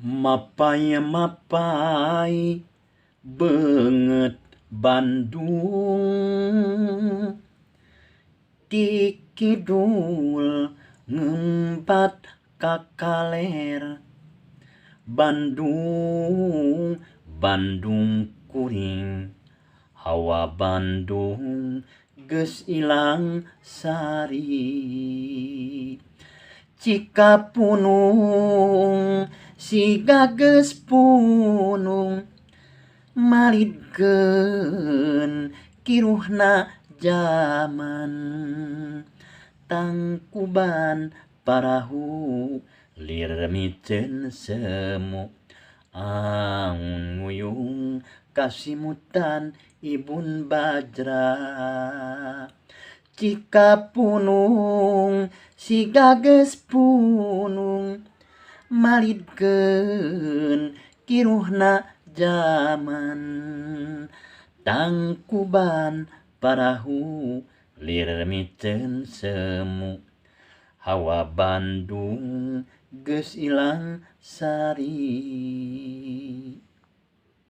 Mapay-mapay beungeut Bandung ti kidul ngembat ka kaler Bandung Bandung kuring hawa Bandung geus ilang sari Cikapunung siga geus punung malidkeun kiruhna jaman tangkuban parahu lir miceun semu aun nguyung kasimutan Ibun Bajra Cikapunung siga geus punung malidkeun kiruhna jaman tangkuban parahu lir miceun semu hawa Bandung geus ilang sari.